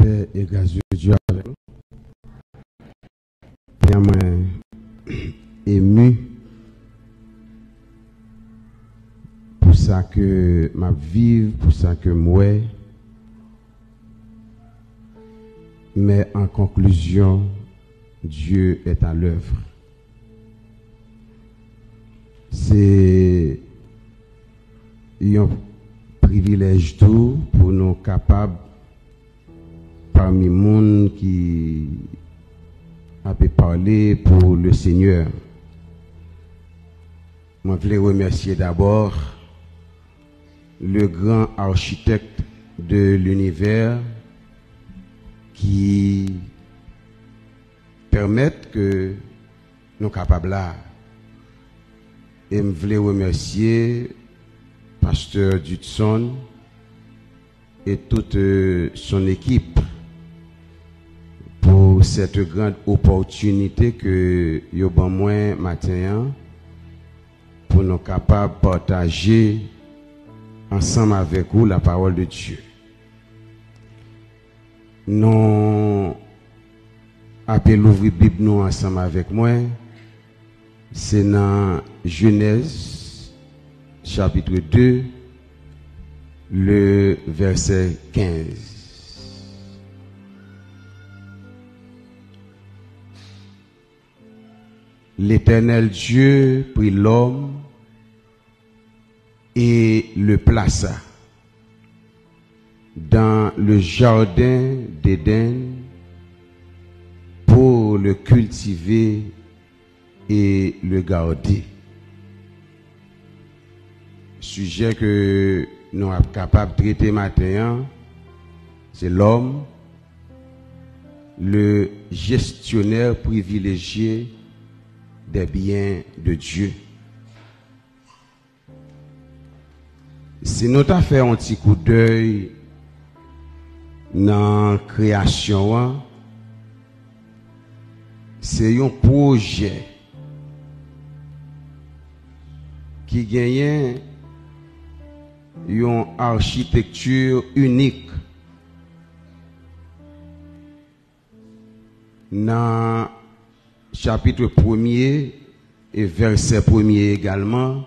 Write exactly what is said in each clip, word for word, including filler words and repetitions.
Pè e gras de Dye avèk nou. Pè, mwen emu pou sa ke m ap viv, pou sa ke m wè. Men an konklisyon, Dieu est à l'œuvre. Se yon privilèj tou pou nou kapab pami moun ki ape pale pou le Seigneur. Mwen vle remèsye dabò le grand architecte de l'univers ki pèmèt ke nou kapab la. E m vle remèsye pastè Dudson et toute, euh, son équipe pour cette grande opportunité ke yo ban mwen maten an pou nou kapab pataje ansanm avèk ou la parole de Dieu. Nou ape louvri Bib nou ansanm avèk mwen. Se nan Jenèz, chapitre deux, le verset quinze. L'Éternel Dieu prit l'homme et le plaça dans le jardin d'Éden pour le cultiver et le garder. Sijè ke nou ap kapab trete maten an, se l'homme, le gestionnaire privilégié des biens de Dieu. Si nou ta fè yon ti koudèy nan kreyasyon an, se yon pwojè ki genyen yon achitekti inik. Nan chapit premye e vèsè premye egalman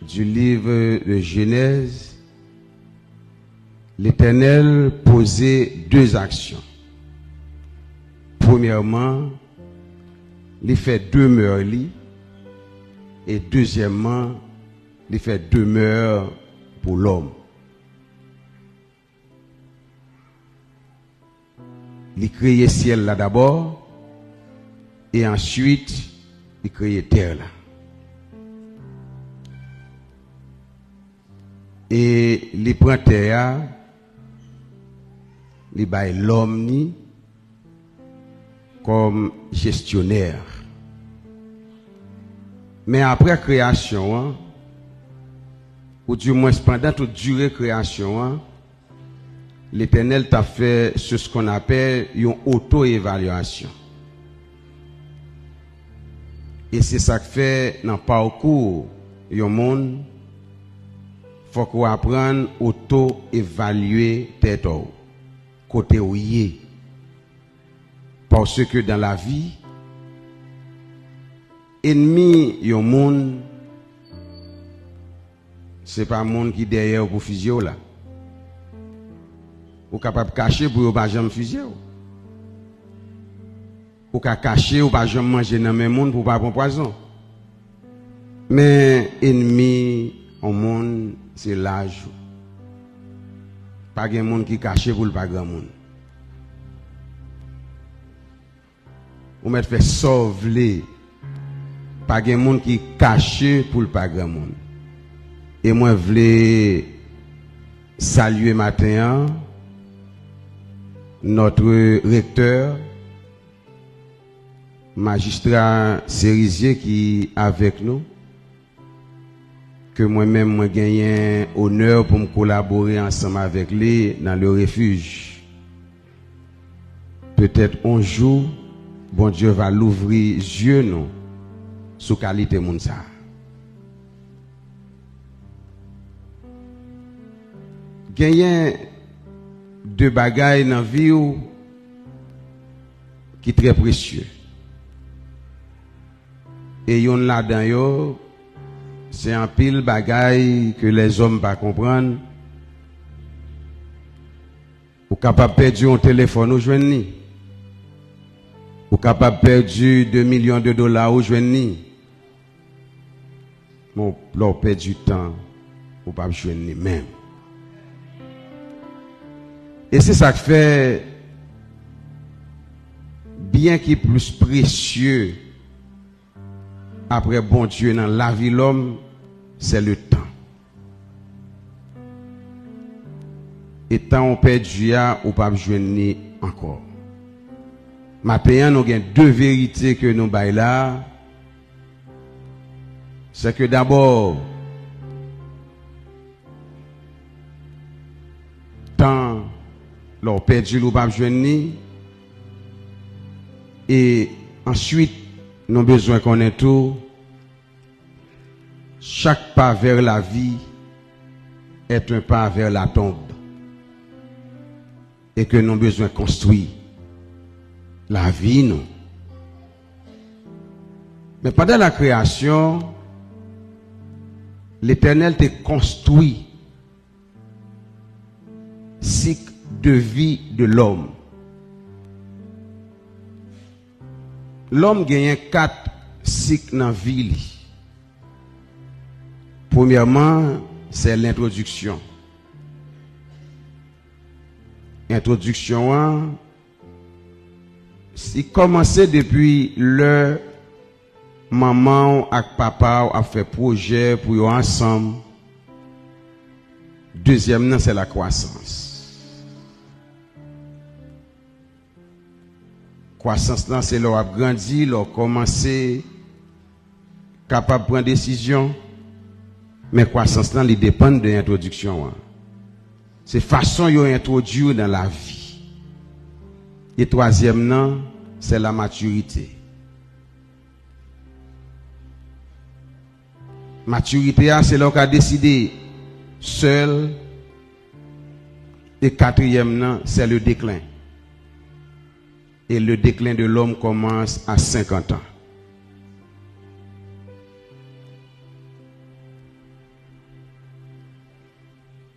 du livre de Genèse, Letènèl poze de aksyon. Premyèman, li fè demè li, e dezyèmman, li fè demè pou lòm. Li kreye syèl la dabò, e answit, li kreye tè la. E li pran tè a, li bay lòm ni kòm jesyonè. Men apre kreyasyon an, oudimwens pandan tout dire kreyasyon an, Letènèl t ap fè ce qu'on appelle yon oto-evalyasyon. E se sa k fè nan pakou yon moun, fòk ou aprann oto-evalye tèt ou, kote ou ye. Paske dans la vie, enmi yon moun, se pa moun ki dèyè w pou fizye w la. Ou kapab kache pou yo pa janm fizye w. Ou ka kache, ou pa janm manje nan men moun pou w pa pran pwazon. Men enmi yon moun, se laj ou. Pa gen moun ki kache pou l pa granmoun. Ou mèt fè sa w vle. Pa gen moun ki kache pou l pa granmoun. E mwen vle salye maten an notre recteur, majistra Serizier ki avèk nou, ke mwen menm mwen genyen onè pou m kolabore ansanm avèk li nan le refuge. Petèt on jou, Bondye va louvri zye nou sou kalite moun sa a. Genyen de bagay nan vi w ki trè presye. E yonn ladan yo, se anpil bagay ke lèzòm pa konprann. Ou kapab pèdi yon telefòn, ou jwenn li. Ou kapab pèdi de milyon de dola, ou jwenn li. Men lè w pèdi tan, ou p ap jwenn li menm. E se sa k fè, byen ki plis presye apre Bondye nan lavi lòm, se le tan. E tan w pèdi a, ou p ap jwenn li ankò. Maten an, nou gen de verite ke nou bay la. Se ke dabò, tan, lè w pèdi l, ou p ap jwenn li. E answit, nou bezwen konnen tou, chaque pas vers la vie est un pas vers la tombe. E ke nou bezwen konstwi lavi nou. Men pandan la kreyasyon, Letènèl te konstwi sik de vi de lòm. Lòm genyen kat sik nan vi li. Premyèman, se lentwodiksyon. Entwodiksyon an, li kòmanse depi lè manman w ak papa w ap fè pwojè pou yo ansanm. Dezyèm nan, se lakwasans. Kwasans lan, se lè w ap grandi, lè w kòmanse kapab pran desizyon. Men kwasans lan, li depann de entwodiksyon an. Se fason yo entwodui w nan lavi. E twazyèm nan, se lamatirite. Matirite a, se lè w ka deside sèl. E katriyèm nan, se le déclin. Et le déclin de l'homme commence à cinquante ans.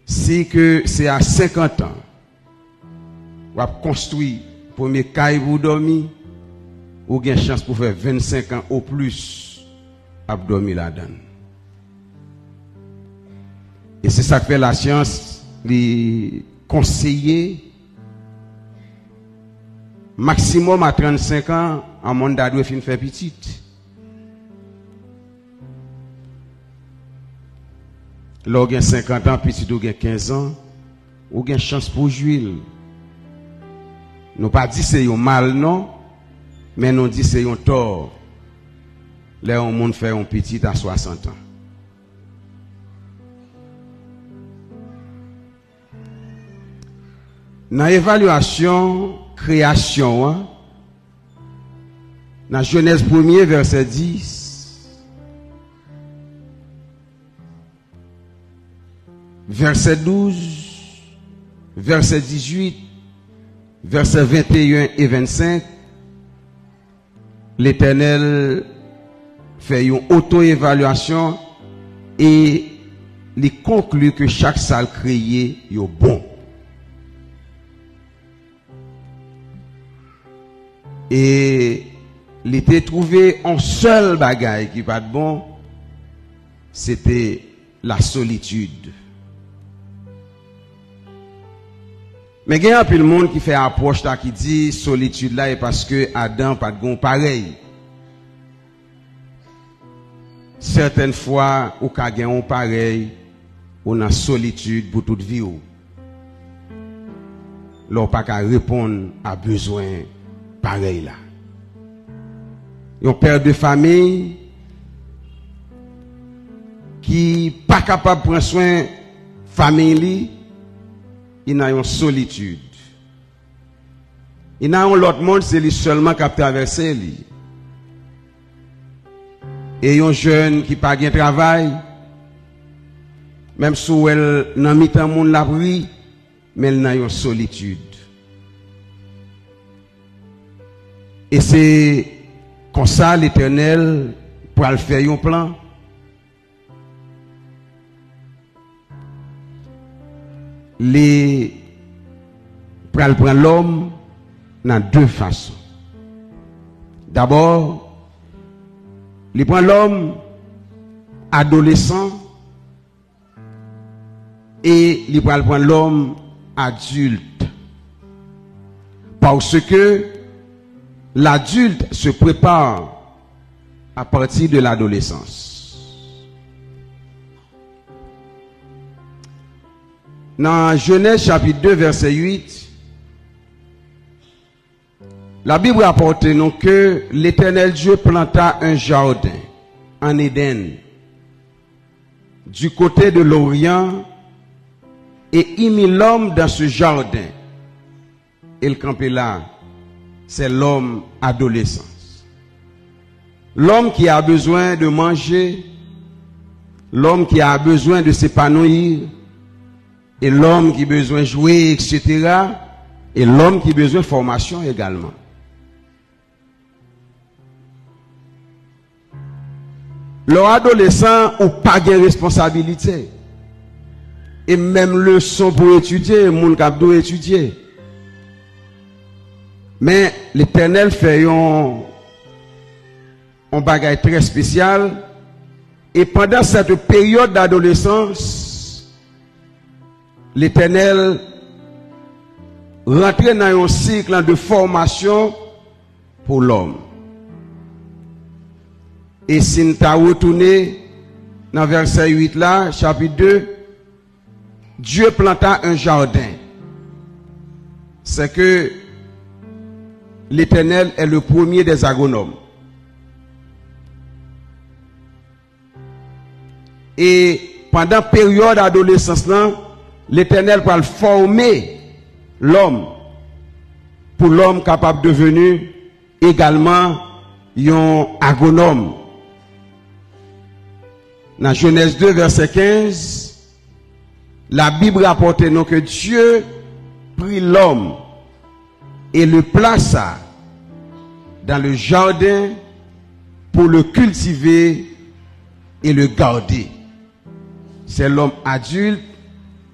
Si ke se a senkant an, w ap konstwi premye kay pou w dòmi, ou gen chans pou fè vennsenk an o plis ap dòmi ladan l. E se sa k fè lasyans, li konseye maksimòm a trannsenk an, yon moun ta dwe fin fè pitit. Lè w gen senkant an, pitit ou gen kenz an, ou gen chans pou w jwi l. Nou pa di se yon mal non, men nou di se yon tò lè yon moun fè yon pitit a swasant an. Nan evalyasyon kreyasyon an, nan Jenèz premye, vèsè dis, vèsè douz, vèsè dizuit, vèsè venteyen e vennsenk, Letènèl fè yon oto-evalyasyon e li konkli ke chak sa l kreye yo bon. E li te twouve yon sèl bagay ki pa t bon, se te lasolitid. Men gen anpil moun ki fè apwòch la ki di solitid la e paske Adan pa t gen yon parèy. Sètèn fwa, ou ka gen yon parèy, ou nan solitid pou tout vi w. Lè w pa ka reponn a bezwen parèy la. Yon pè de fanmi ki pa kapab pran swen fanmi li, li nan yon solitid. Li nan yon lòt mond, se li sèlman k ap travèse li. E yon jèn ki pa gen travay, menm si w wè l nan mitan moun l ap ri, men l nan yon solitid. E se konsa Letènèl pral fè yon plan. Li pral pran lòm nan de fason. Dabò, li pran lòm adolesan e li pral pran lòm adilt. Parce que l'adulte se prépare à partir de l'adolescence. Nan Jenèz chapit de vèsè uit, Labib rapòte nou ke Letènèl Dye planta un jardin en Éden, du côté de l'Orient, et il mit l'homme dans ce jardin. E l kanpe la, c'est l'homme adolescent. L'homme qui a besoin de manger, l'homme qui a besoin de s'épanouir, e lòm ki bezwen jwe, et cetera, e lòm ki bezwen fòmasyon egalman. Lè w adolesan, ou pa gen responsabilite. E menm leson pou etidye, moun k ap dwe etidye. Men, Letènèl fè yon, yon bagay trè espesyal. E pandan cette période d'adolescence, Letènèl rantre nan yon sik de fòmasyon pou lòm. E si n ta retounen nan vèsè uit la, chapit de, Dieu planta un jardin. C'est que l'Éternel est le premier des agronomes. E pandan peryòd adolesans lan, Letènèl pral fòme lòm pou lòm kapab deveni egalman yon agwonòm. Nan Jenèz de, vèsè kenz, Labib rapòte nou ke Dye pri lòm et le plaça dans le jardin pour le cultiver et le garder. C'est l'homme adulte.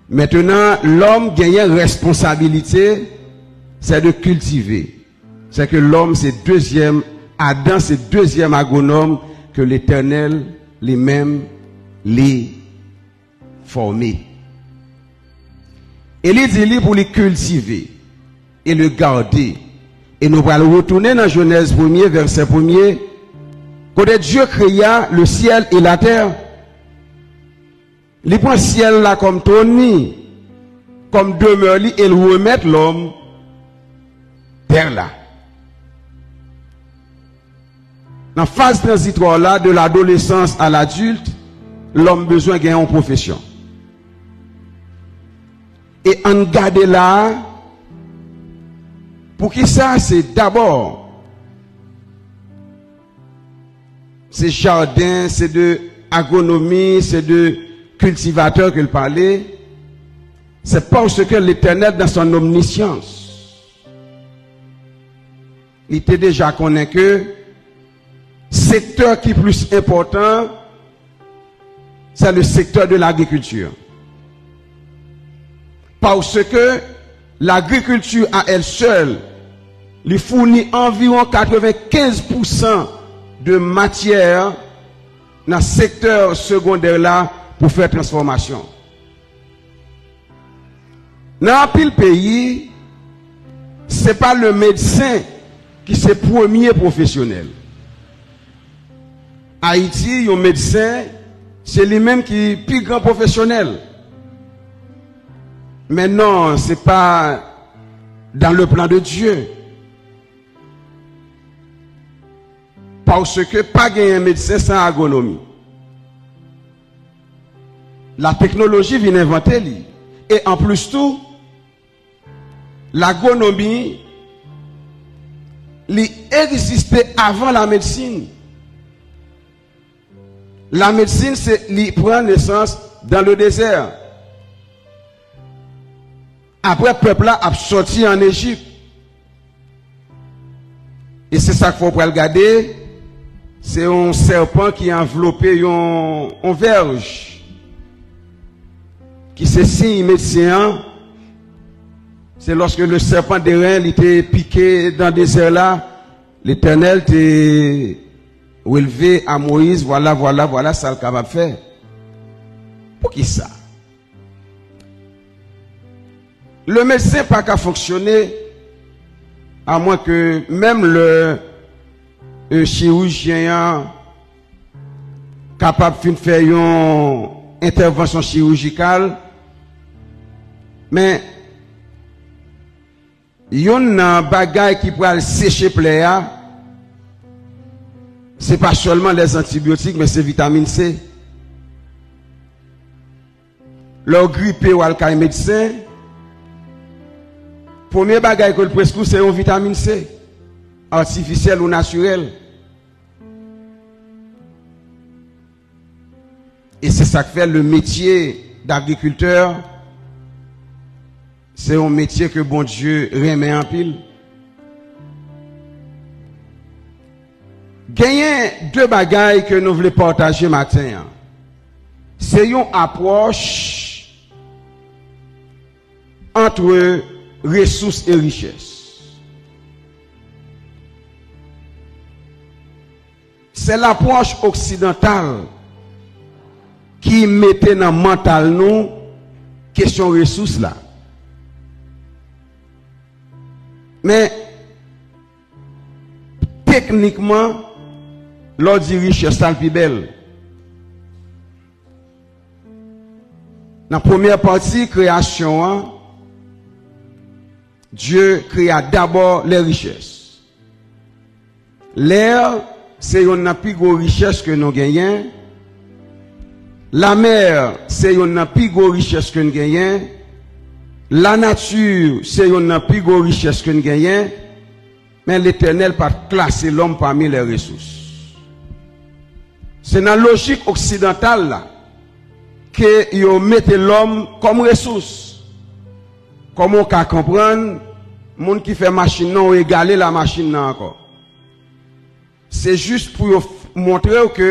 Maintenant, lòm genyen responsabilité, c'est de cultiver. C'est que l'homme, c'est deuxième, Adam, c'est deuxième agronome que l'Éternel lui-même, lui, fòme. E li di li pou li kiltive e le gade. E nou pral retounen nan Jenèz premye, vèsè premye, kote Dieu créa le ciel et la terre. Li pran syèl la kòm twòn li, kòm demè li, e l remèt lòm tè la. Nan faz tranzitwa la, de l'adolescence à l'adulte, lòm bezwen gen yon pwofesyon. E ann gade la, poukisa se dabò, se jaden, se de agronomi, se de kiltivatè ke l pale, c'est parce que l'Éternel, dans son omniscience, li te deja konnen ke sektè ki plis enpòtan, c'est le secteur de l'agriculture. Parce que l'agriculture à elle seule, li founi anviwon katrevenkenz pousan de matyè nan sektè segondè la pou fè transfòmasyon. Nan anpil peyi, se pa le medsen ki se premye pwofesyonèl. Ayiti, yon medsen, se li menm ki pi gran pwofesyonèl. Men non, se pa dans le plan de Dieu. Paske pa genyen medsen san agwonomi. Lateknoloji vin envante li. E anplis tou, lagwonomi, li egziste avan lamedsin. Lamedsin, se, li pran nesans dans le désert. Apre pèp la ap sòti ann Ejip. E se sa k fè w pral gade, se yon sèpan ki anvlope yon, yon vèj, ki se siy medsen an. Se lorsque le serpent d'airain li te pike nan dezè la, Letènèl te releve a Moyiz, vwala, vwala, vwala sa l kapab fè. Poukisa? Le medsen pa ka fonksyone, amwen ke menm lè, e, chirijyen an kapab fin fè yon entèvansyon chirijikal, men youn nan bagay ki pral seche plè a, se pa sèlman lèzantibyotik, men se vitamin C. Lè w gripe, w al kay medsen, premye bagay ke l preskri w, se yon vitamin C, atifisyèl ou natirèl. E se sa k fè le metye d'agrikiltè, se yon metye ke Bondye renmen anpil. Genyen de bagay ke nou vle pataje maten an. Se yon apwòch ant resous e richès. Se lapwòch oksidantal ki mete nan mantal nou kesyon resous la. Men, teknikman, lè w di richès la, l pi bèl. Nan premyè pati kreyasyon an, Dieu créa d'abord les richesses. Lè, se yonn nan pi gwo richès ke nou genyen. Lamè, se yonn nan pi gwo richès ke n genyen. Lanati, se yonn nan pi gwo richès ke n genyen. Men Letènèl pa t klase lòm pami lè resous. Se nan lojik oksidantal la ke yo mete lòm kòm resous. Kòman w ka konprann, moun ki fè machin nan, w egale la machin nan ankò. Se jis pou yo f-, montre w ke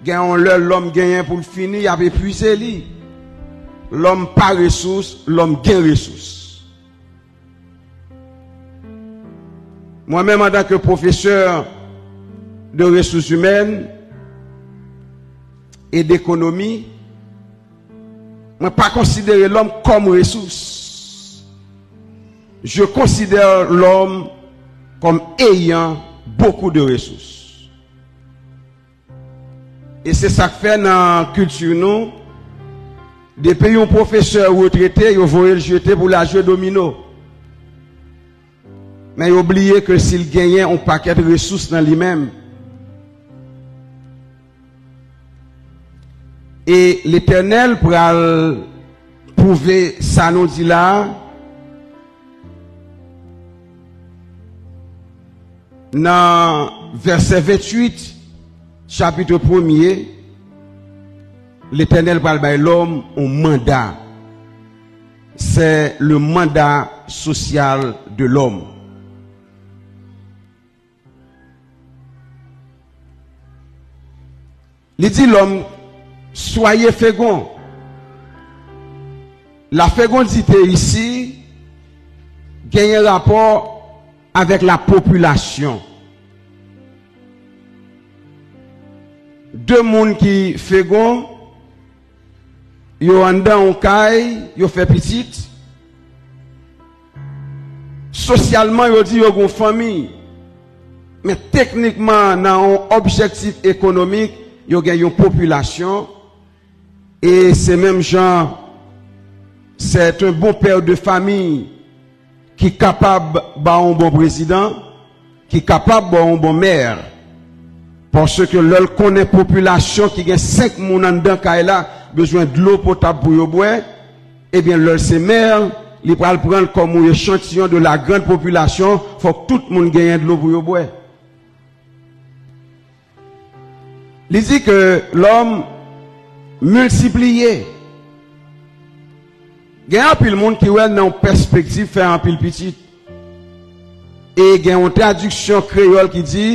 gen yon lè lòm genyen pou l fini, y ap epuize li. Lòm pa resous, lòm gen resous. Mwen menm, antanke pwofesè de resous imèn e dekonomi, mwen pa konsidere lòm kòm resous. Je considère l'homme comme ayant beaucoup de ressources. E se sa k fè nan kilti nou, depi yon pwofesè retrete, yo voye l jete pou l al jwe domino. Men yo bliye ke si l genyen yon pakèt resous nan li menm. E Letènèl pral pwouve sa nou di la a nan vèsè venntuit, chapit premye, Letènèl pral bay lòm yon manda. C'est le mandat social de l'homme. Li di lòm, soyez fécond. La fécondité ici genyen rapò avèk la popilasyon. De moun ki fegon, yo anndan yon kay, yo fè pitit. Sosyalman, yo di yo gen yon fanmi. Men teknikman, nan yon objektif ekonomik, yo gen yon popilasyon. E se menm jan, c'est un bon père de famille ki kapab ba w yon bon prezidan, ki kapab ba w yon bon mè. Paske lè l konnen popilasyon ki gen senk moun anndan kay la bezwen dlo potab pou yo bwè, ebyen, lè l se mè, li pral pran l kòm yon echantiyon de la grande population, fòk tout moun genyen dlo pou yo bwè. Li di ke lòm miltipliye. Gen anpil moun ki wè l nan yon pèspektiv fè anpil pitit. E gen yon tradiksyon kreyòl ki di,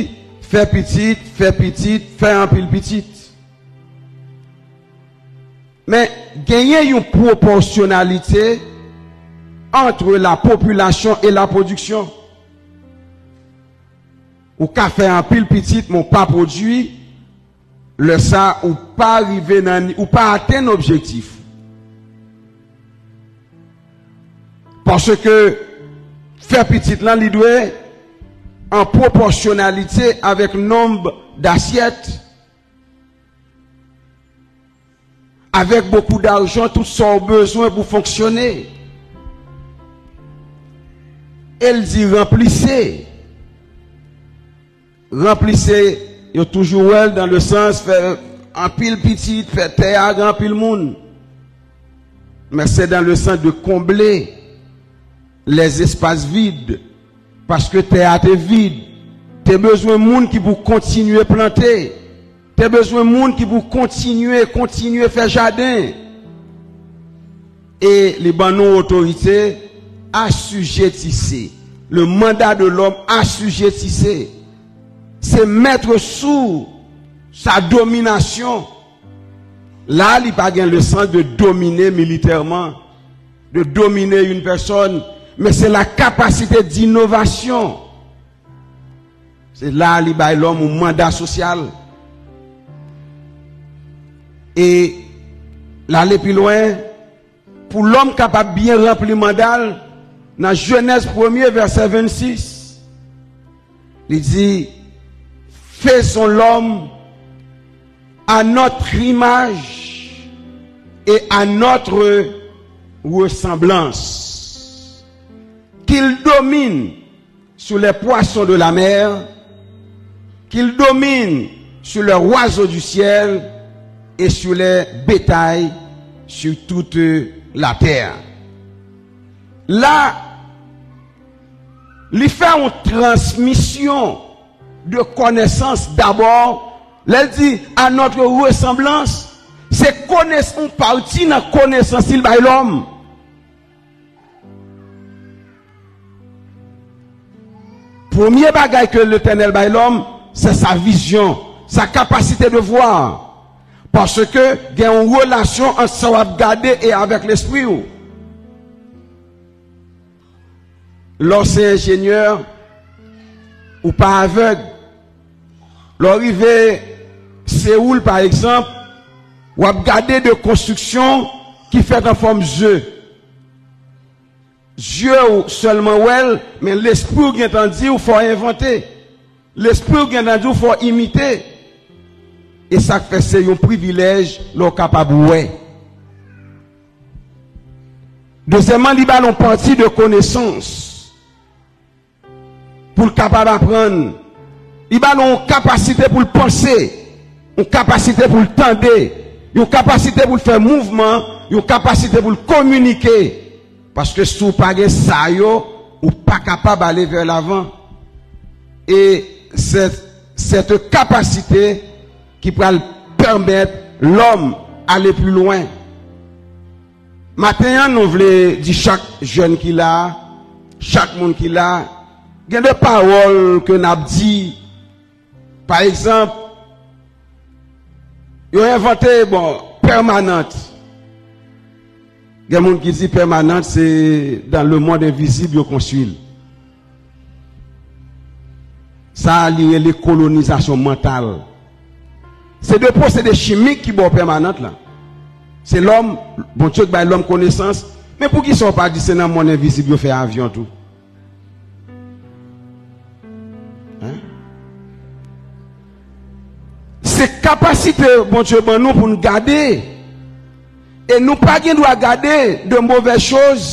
fè pitit, fè pitit, fè anpil pitit. Men, genyen yon pwopòsyonalite entre la population et la production. Ou ka fè anpil pitit, men w pa pwodui, lè sa, ou pa rive nan, ou pa atenn objektif. Paske fè pitit lan, li dwe an pwopòsyonalite avèk nonb dasyèt. Avec beaucoup d'argent, tout sa w bezwen pou fonksyone. E l di, ranplise. Ranplise, yo toujou wè l dans le sens fè anpil pitit, fè tè a gen anpil moun. Men se dans le sens de combler les espaces vides. Paske tè a te vid. Te bezwen moun ki pou kontinye plante. Te bezwen moun ki pou kontinye, kontinye fè jaden. E li ban nou otorite, assujettissez. Le mandat de l'homme, assujettissez. Se mèt sou sa dominasyon. La, li pa gen le sens de dominer militairement, de dominer une personne, men se la capacité d'innovation. Se la li bay lòm yon manda sosyal. E l ale pi lwen, pou lòm kapab byen ranpli manda l, nan Jenèz premye, vèsè vennsis, li di, faisons l'homme à notre image et à notre ressemblance. Qu'il domine sur les poissons de la mer, qu'il domine sur les oiseaux du ciel et sur les bétails sur toute la terre. La, li fè yon transmisyon de konesans dabò. Lè l di à notre ressemblance, se kones-, yon pati nan konesans li bay lòm. Premye bagay ke Letènèl bay lòm, se sa vizyon, sa kapasite de vwa. Paske gen yon relasyon ant sa w ap gade e avèk lespri w. Lè w se enjenyè, ou pa avèg. Lè w rive Seoul, pa egzanp, w ap gade de konstriksyon ki fèt an fòm ze. Zye w sèlman wè l, men lespri w gentan di w fò w envante. Lespri w gentan di w fò w imite. E sa k fè se yon privilèj lè w kapab wè. Dezyèmman, li ba l yon pati de konesans pou l kapab aprann. Li ba l yon kapasite pou l panse, yon kapasite pou l tande, yon kapasite pou l fè mouvman, yon kapasite pou l kominike. Paske si w pa gen sa yo, ou pa kapab ale vè lavan. E se, cette capacité ki pral pèmèt lòm ale pi lwen. Maten an, nou vle di chak jèn ki la, chak moun ki la, gen de pawòl ke n ap di. Pa egzanp, yo envante, bon, pèmanant. Gen moun ki di pèmanant, se dans le monde invisible yo konstwi l. Sa a, li rele kolonizasyon mantal. Se de pwosede chimik ki ba w pèmanant la. Se lòm, Bondye k bay lòm konesans. Men poukisa w pa di se nan mond envizib yo fè avyon tou? Hein? Se kapasite Bondye ban nou pou n gade. E nou pa gen dwa gade de movèz choz.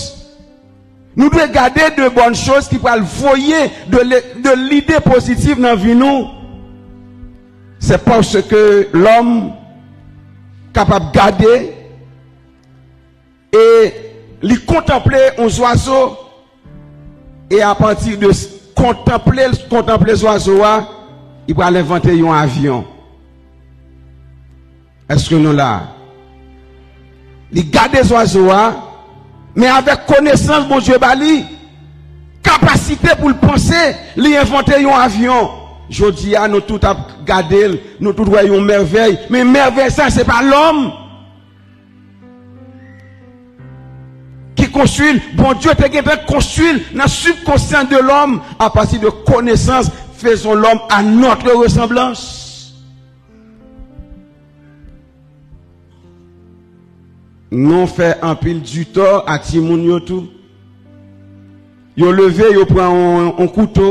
Nou dwe gade de bòn choz ki pral voye de le-, de lide pozitiv nan vi nou. Se paske lòm kapab gade e li kontanple yon zwazo, e apati de s-, kontanple, kontanple zwazo a, li pral envante yon avyon. Èske nou la? Li gade zwazo a, Men avèk konesans Bondye ba li, kapasite pou l panse, li envante yon avyon. Jodi a, nou tout ap gade l, nou tout wè yon mèvèy. Men mèvèy sa, se pa lòm ki konstwi l. Bondye te gentan konstwi l nan sibkonsyan de lòm, apati de konesans, faisons l'homme à notre ressemblance. Nou fè anpil ditò a timoun yo tou. Yo leve, yo pran yon, yon kouto,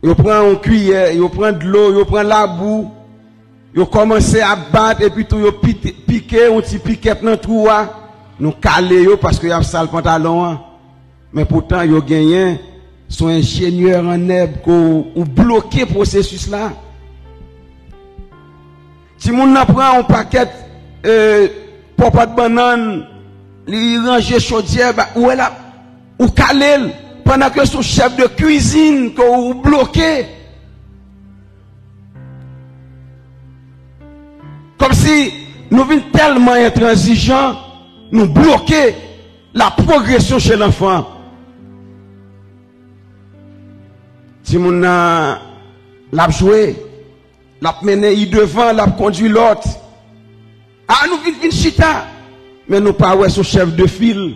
yo pran yon kiyè, yo pran dlo, yo pran labou, yo kòmanse ap bat, epi tou yo pite, pike yon ti pikèt nan twou a. Nou kale yo paske y ap sal pantalon an. Men poutan, yo genyen, se yon enjenyè an nèb ke w, ou bloke pwosesis la. Timoun nan pran yon pakèt, e, pòpòt bannann, li ranje chodyè, ba, ou wè la, ou kale l, pandan ke se yon chèf de kwizin ke ou bloke. Kòmsi nou vin tèlman entranzijan, nou bloke la progression chez l'enfant. Timoun nan, l ap jwe, l ap mennen i devan, l ap kondui lòt. A, nou vin, vin chita. Men nou pa wè se yon chèf de fil.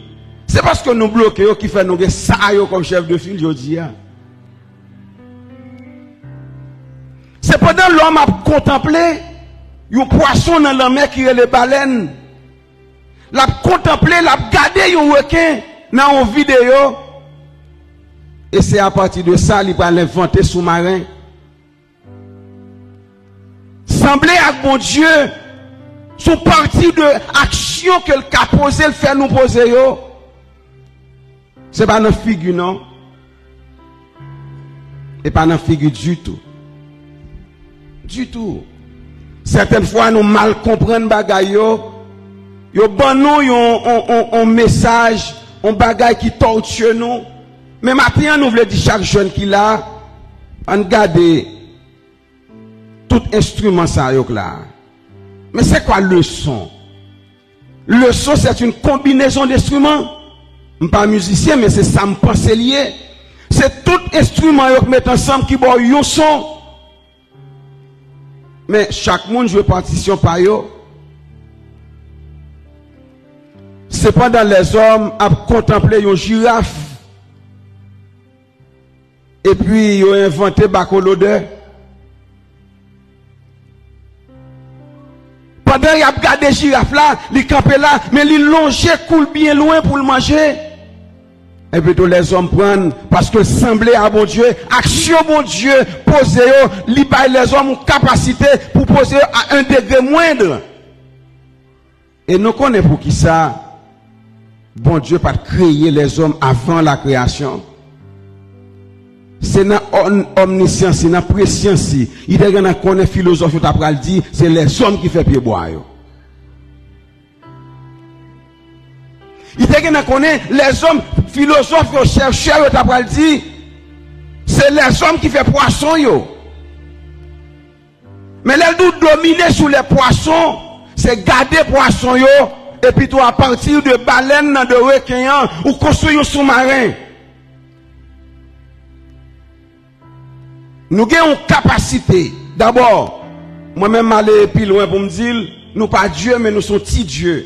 Se paske nou bloke yo ki fè nou gen sa yo kòm chèf de fil jodi a. Se pandan lòm ap kontanple yon pwason nan lanmè ki rele balèn. L ap kontanple, l ap gade yon reken nan yon videyo. E se apati de sa, li pral envante soumaren. Sanble ak Bondye, se yon pati de aksyon ke l ka poze, l fè nou poze yo. Se pa nan figi, non. E pa nan figi ditou. Ditou. Sètèn fwa, nou mal konprann bagay yo. Yo ban nou yon, yon, yon, yon mesaj, yon bagay ki tòtye nou. Men maten an, nou vle di chak jèn ki la, ann gade tout enstriman sa yo k la. Men c'est quoi le son? Le son, c'est une combinaison d'instruments. M pa mizisyen, men se sa m panse l ye. Se tout enstriman yo k met ansanm ki ba w yon son. Men chak moun jwe patisyon pa yo. Sepandan, lèzòm ap kontanple yon jiraf. Epi yo envante bakolodè. Pandan y ap gade jiraf la, li kanpe la, men li lonje kou l byen lwen pou l manje. Epi tou lèzòm pran l, paske l sanble a Bondye, aksyon Bondye poze yo, li bay lèzòm yon kapasite pou poze yo a un degré moindre. E nou konnen poukisa Bondye pa t kreye lèzòm avan la création. Se nan òm-, omniscience li, nan prescience li, li te gentan konnen filozòf yo ta pral di, se lèzòm ki fè pyebwa yo. Li te gentan konnen lèzòm, filozòf yo, chèchè yo ta pral di, se lèzòm ki fè pwason yo. Men lè l di w domine sou lè pwason, se gade pwason yo, epi tou apati de balèn nan, de reken an, ou konstwi yon soumaren. Nou gen yon kapasite. Dabò, mwen menm m ale pi lwen pou m di l, nou pa Dye, men nou se yon ti Dye.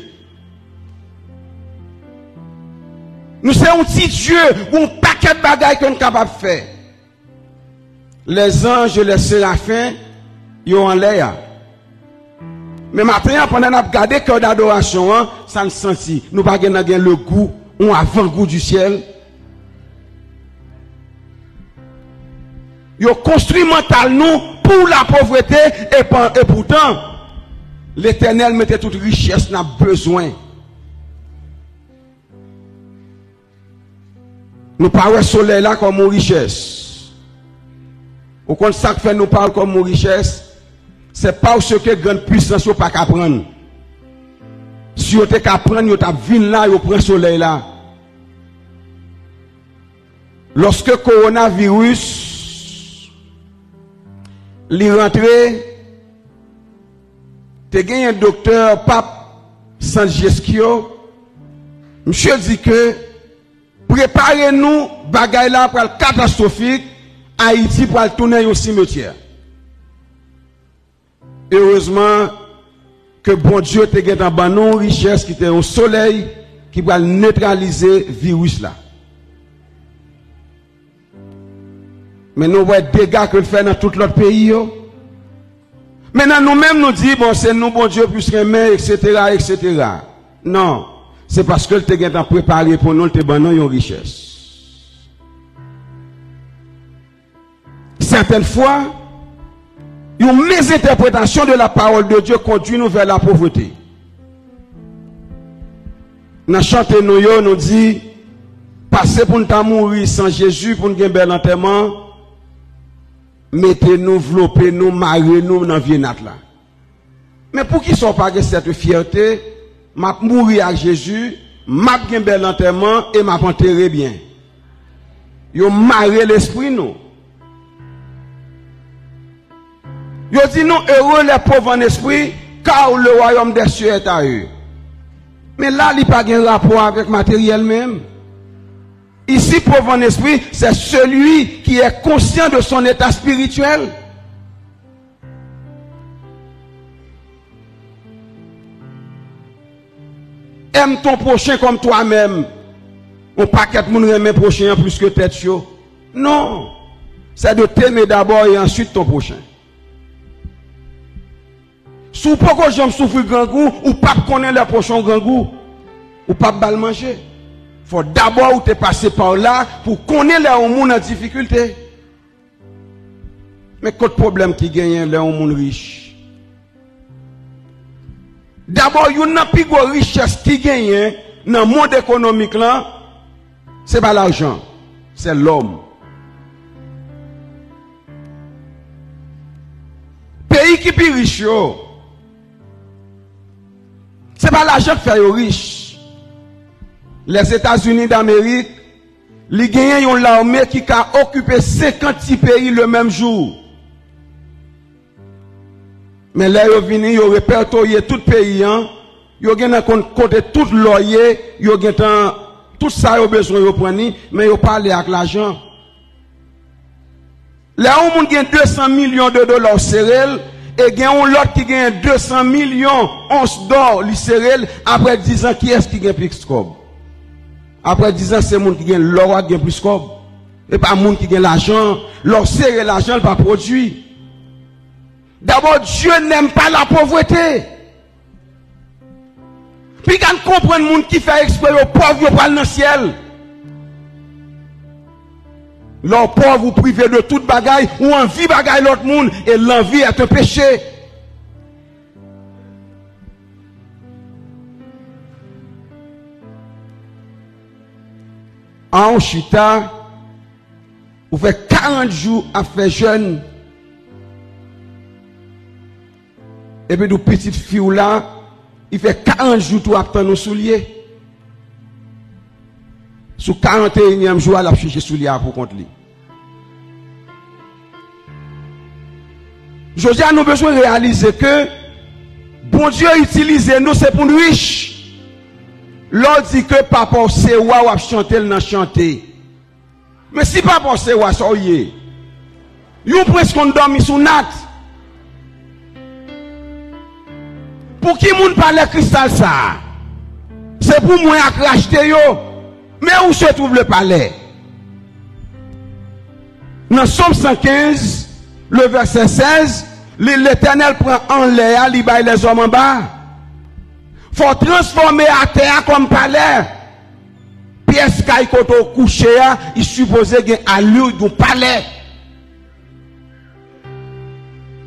Nou se yon ti Dye, yon pakèt bagay ke n kapab fè. Les anges, les séraphins, yo anlè a. Men maten an, pandan n ap gade kè dadorasyon an, sa n santi? Nou pa gen nan gen legou, yon avangou di syèl? Yo konstwi mantal nou pou lapovrete, e pa, e poutan, Letènèl mete tout richès n ap bezwen. Nou pa wè solèy la kòm yon richès. Ou konn sa k fè nou pa wè l kòm yon richès? Se paske grann pisans yo pa ka pran l. Si yo te ka pran l, yo t ap vin la, yo pran solèy la. Lòske kowonaviris li rantre, te genyen doktè Pap Sanjeskyo, Misye di ke prepare nou, bagay la pral katastwofik, Ayiti pral tounen yon simetyè. Erezman ke Bondye te gentan ban nou yon richès ki te yon solèy ki pral netralize viris la. Men nou wè dega ke l fè nan tout lòt peyi yo. Men nan nou menm, nou di, bon, se nou Bondye plis renmen, et cetera, et cetera. Non, se paske l te gentan prepare pou nou, l te ban nou yon richès. Certaines fois, une mésintèrpretation de la parole de Dieu conduit nous vers la pauvreté. Nan chante nou yo, nou di, pase pou n ta mouri san Jezi, pou n gen bèl antèman, mete nou, vlope nou, mare nou nan vye nat la. Men poukisa w pa gen sèt fyète, m ap mouri ak Jezi, m ap gen bèl antèman e m ap antere byen? Yo mare lespri nou. Yo di nou, heureux les pauvres en esprit, car le royaume des cieux est à eux. Men la, li pa gen rapò avèk materyèl menm. Ici, pauvre en esprit, c'est celui qui est conscient de son état spirituel. Aime ton prochain comme toi-même. Yon pakèt moun renmen pwochen an plis ke tèt yo. Non. C'est de t'aimer d'abord et ensuite ton prochain. Si w poko janm soufri grangou, ou p ap konnen lè pwochen w grangou. Ou p ap ba l manje. Fò dabò ou te pase pa la pou w konnen lè yon moun an difikilte. Men kot pwoblèm ki genyen lè yon moun rich? Dabò, youn nan pi gwo richès ki genyen nan mond ekonomik lan, se pa lajan, se lòm. Peyi ki pi rich yo, se pa lajan k fè yo rich. Lèzetazini Damerik, li genyen yon lame ki ka okipe senkant ti peyi le menm jou. Men lè yo vini, yo repètoye tout peyi an, yo gentan konn kote tout lò ye, yo gentan, tout sa yo bezwen yo pran ni, men yo pa ale ak lajan. Lè yon moun gen de san milyon de dola w sere l, e gen yon lòt ki gen de san milyon ons dò li sere l, apre diz an, kiyès ki gen plis kòb? Apre diz an, se moun ki gen lò a gen plis kòb. E pa moun ki gen lajan. Lè w sere lajan, l pa pwodui. Dabò, Dieu n'aime pas la pauvreté. Piga n konprann moun ki fè eksprè yo pòv, yo pral nan syèl. Lè w pòv, ou prive de tout bagay, ou anvi bagay lòt moun, e l'envie est un péché. An ou chita, ou fè karant jou ap fè jèn, epi tou pitit fi w la, li fè karant jou tou ap tann yon soulye. Sou karanteyinyèm jou a, l ap chèche soulye a pou kont li. Jodi a, nou bezwen reyalize ke Bondye itilize nou, se pou n rich. Lè w di ke papa w se wa, w ap chante l nan chante. Men si papa w se wa, sa w ye? Yon prens konn dòmi sou nat. Pou ki moun palè kristal sa a? Se pou mwen ak rachte yo. Mais où se trouve le palais? Nan Sòm san kenz, le vèsè sèz, li, Letènèl pran anlè a, li bay lèzòm anba. Fò w transfòme atè a kòm palè. Pyès kay kote w kouche a, li sipoze gen ali yon palè.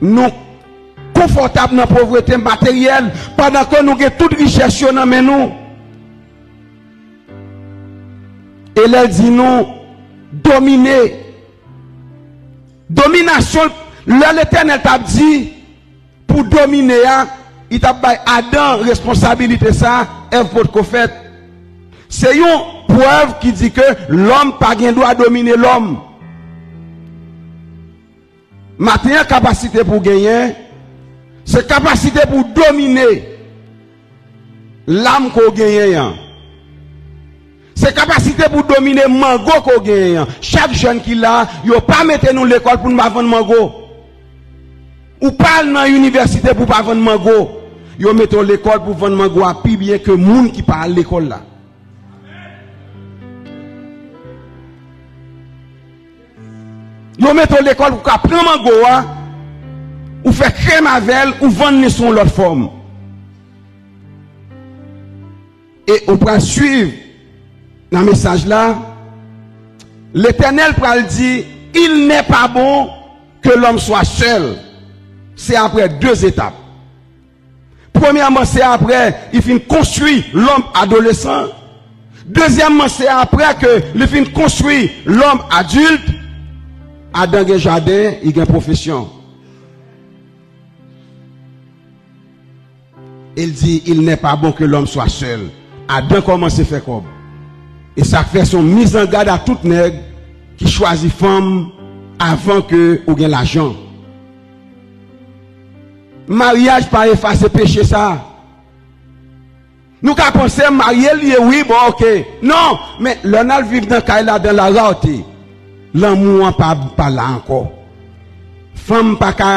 Nou konfòtab nan povrete materyèl, pandan ke nou gen tout richès yo nan men nou. E lè l di nou domine, dominasyon, lè Letènèl t ap di pou domine a, li t ap bay Adan responsabilite sa a, Èv potko fèt. Se yon prèv ki di ke lòm pa gen dwa domine lòm. Maten an, kapasite pou w genyen, se kapasite pou w domine lam ke w genyen an. Se kapasite pou domine mango ke w genyen an. Chak jèn ki la, yo pa mete nou lekòl pou n pa vann mango. Ou pa al nan inivèsite pou w pa vann mango. Yo mete w lekòl pou w vann mango a pi byen ke moun ki pa al lekòl la. Yo mete w lekòl pou w ka pran mango a, ou fè krèm avè l, ou vann li sou yon lòt fòm. E ou pral swiv nan mesaj la, Letènèl pral di, il n'est pas bon que l'homme soit seul. Se apre de etap. Premyèman, se apre li fin konstwi lòm adolesan. Dezyèmman, se apre ke li fin konstwi lòm adilt. Adan gen jaden, li gen pwofesyon. E l di, il n'est pas bon que l'homme soit seul. Adan kòmanse fè kòb. E sa k fè se yon mizangad a tout nèg ki chwazi fanm avan ke ou gen lajan. Maryaj pa efase peche sa. Nou ka panse marye l ye, wi, bon, oke. Non, men lè n al viv nan kay la, dans la rareté, lanmou an pa, pa la ankò. Fanm pa ka,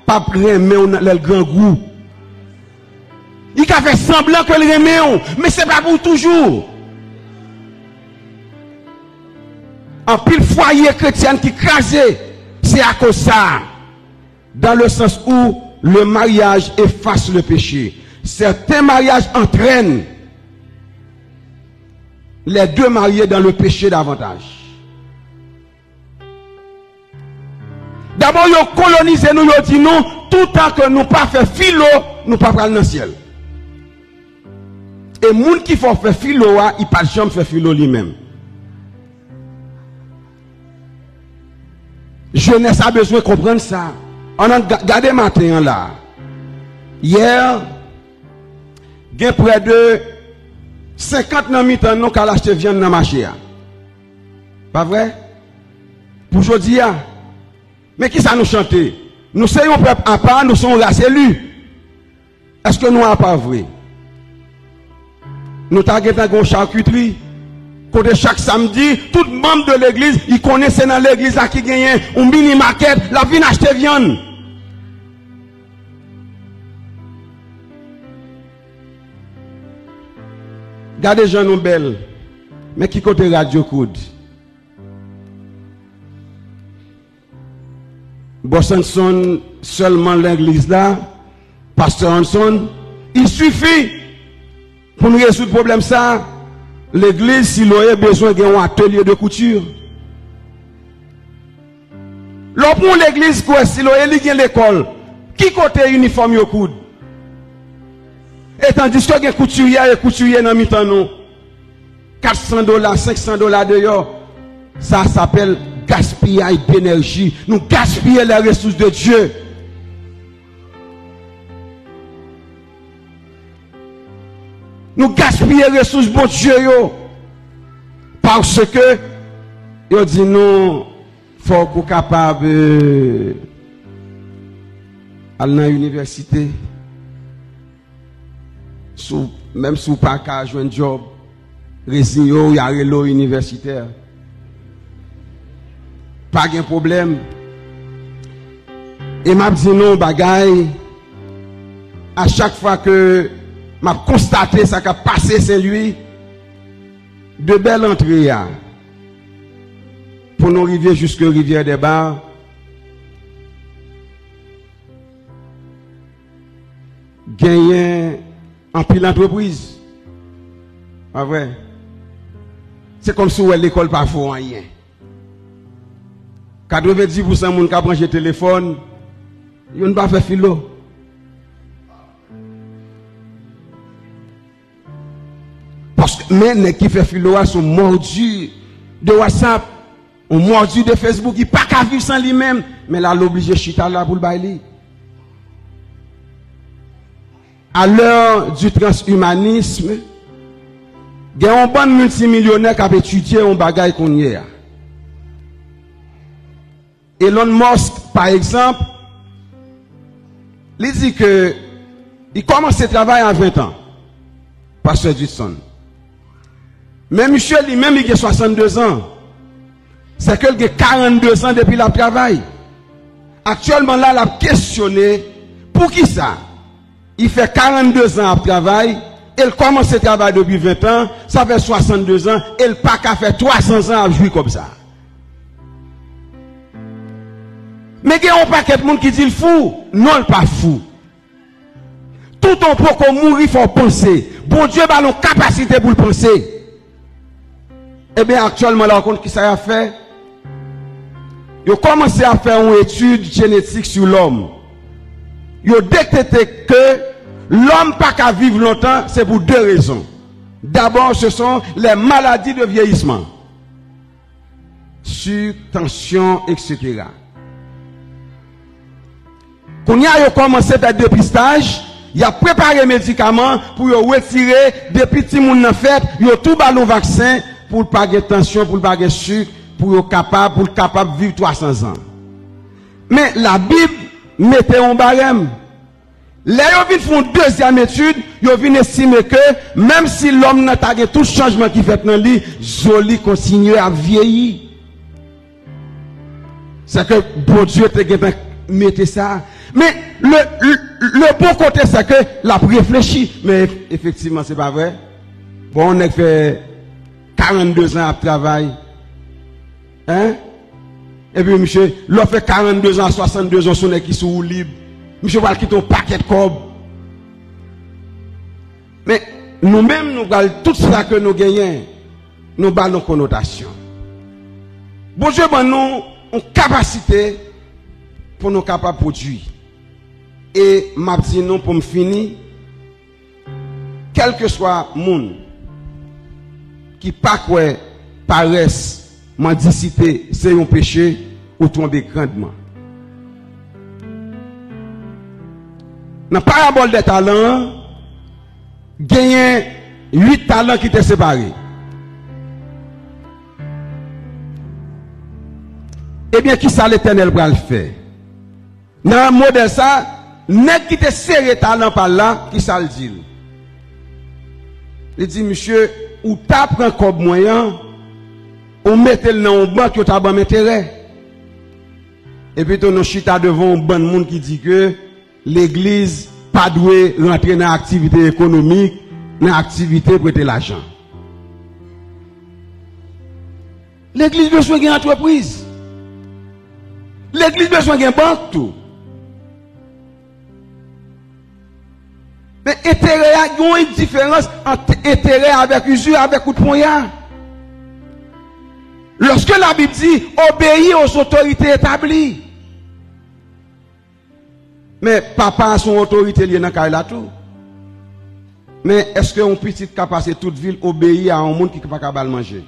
p ap renmen w nan, lè l grangou. Li ka fè sanblan ke l renmen w, men se pa pou toujou. Anpil fwaye kretyèn ki kraze, se akoz sa. Dans le sens où le mariage efface le péché. Certains mariages entraînent les deux mariés dans le péché davantage. Dabò, yo kolonize nou, yo di nou, toutan ke nou pa fè filo, nou pa pral nan syèl. E moun ki fè w fè filo a, li pa t janm fè filo li menm. Jenès la bezwen konprann sa. Ann, ann ga-, gade maten an la. Yè, gen prè de senkant nan mitan nou k al achte vyann nan mache a. Pa vre? Pou jodi a. Men kisa nou chante? Nou se yon pèp apa, nou se yon ras eli. Èske nou apa vre? Nou ta gentan gen yon chakitri, kote chak samdi, tout manm de legliz, li konnen se nan legliz la ki genyen yon mini makèt, l ap vin achte vyann. Gade jan nou bèl. Men ki kote radyo koud? Bòs Hanson sèlman legliz la, pastè Hanson, il suffit pou n rezoud pwoblèm sa. Legliz Siloe bezwen gen yon atelye de kouti. Lè w pran yon legliz kwè Siloe, li gen lekòl. Ki kote inifòm yo koud? E tandiske gen koutirye e koutirye nan mitan nou. Kat san dola, senk san dola deyò. Sa s'appelle gaspillage d'énergie. Nou gaspiye les ressources de Dieu. Nou gaspiye resous Bondye yo. Paske yo di nou, fòk ou kapab, euh, al nan inivèsite. Si w, menm si w pa ka jwenn djòb, reziye w, y a rele w inivèsitè. Pa gen pwoblèm. E m ap di nou yon bagay, a chak fwa ke m ap konstate sa k ap pase Sen Lwi, de bèl antre a, pou nou rive jiske Rivyè dè Ba, genyen anpil antrepriz. Pa vre? Se kòmsi w wè lekòl pa fè w anyen. Katrevenndis pousan moun k ap ranje telefòn, youn pa fè filo. Paske, men nèg ki fè filo a se yon mòdi de WhatsApp, yon mòdi de Facebook, li pa ka viv san li menm, men l al oblije chita la pou l bay li. À l'heure du transhumanisme, gen yon bann miltimilyonè k ap etidye yon bagay kounye a. Elon Musk, pa egzanp, li di ke li kòmanse travay a ven tan, pastè Dudson. Men misye li menm, li gen swasanndezan. Sèke l gen karannde zan depi l ap travay. Aktyèlman la, l ap kesyone poukisa li fè karannde zan ap travay, e l kòmanse travay depi ven tan, sa fè swasanndezan, e l pa ka fè twa san zan ap jwi kòb sa. Men gen yon pakèt moun ki di l fou. Non, l pa fou. Toutan w poko mouri, fò w panse. Bondye ba l yon kapasite pou l panse. Ebyen, aktyèlman la, w konn kisa y ap fè? Yo kòmanse ap fè yon etid jenetik sou lòm. Yo detekte ke lòm pa ka viv lontan, se pou de rezon. Dabò, ce sont les maladies de vieillissement. Sik, tansyon, et cetera. Kounye a, yo kòmanse fè depistaj, y ap prepare medikaman pou yo retire, depi timoun nan fèt, yo tou ba l yon vaksen pou l pa gen tansyon, pou l pa gen sik, pou yo kapab, pou l kapab viv twa san zan. Men Labib mete yon barèm. Lè yo vin fè yon dezyèm etid, yo vin estime ke menm si lòm nan ta gen tout chanjman ki fèt nan li, zo li kontinye ap vyeyi. Sèke Bondye te gentan mete sa. Men le, le, le bon kote, sèke l ap reflechi. Men ef-, efektivman, se pa vre. Bon, yon nèg fè karannde zan ap travay. Hein? Epi misye, lè w fè karannde zan a swasanndezan, se yon nèg ki sou woulib. Misye pral kite yon pakèt kòb. Men nou menm, nou pral, tout sa ke nou genyen, nou ba l yon konotasyon. Bondye ban nou yon kapasite pou nou kapab pwodui. E m ap di nou pou m fini, kèlkeswa moun ki pa kwè parès, mandisite se yon peche, ou twonpe grandman. Nan parabòl dè talan an, genyen uit talan ki te separe. Ebyen, kisa Letènèl pral fè? Nan modèl sa, nèg ki te sere talan pa l la, kisa l di l? Li di, "Misye, ou ta pran kòb mwen an, ou mete l nan yon bank, yo ta ban m enterè." Epi tou, nou chita devan yon bann moun ki di ke legliz pa dwe rantre nan aktivite ekonomik, nan aktivite prete lajan. Legliz bezwen gen antrepriz. Legliz bezwen gen bank tou. Men enterè a, gen yon diferans ant enterè avèk izi, avèk kout ponya. Lorsque la Bible dit, obéis aux autorités établies. Men papa a se yon otorite l ye nan kay la tou. Men èske yon pitit ka pase tout vi l obeyi a yon moun ki pa ka ba l manje?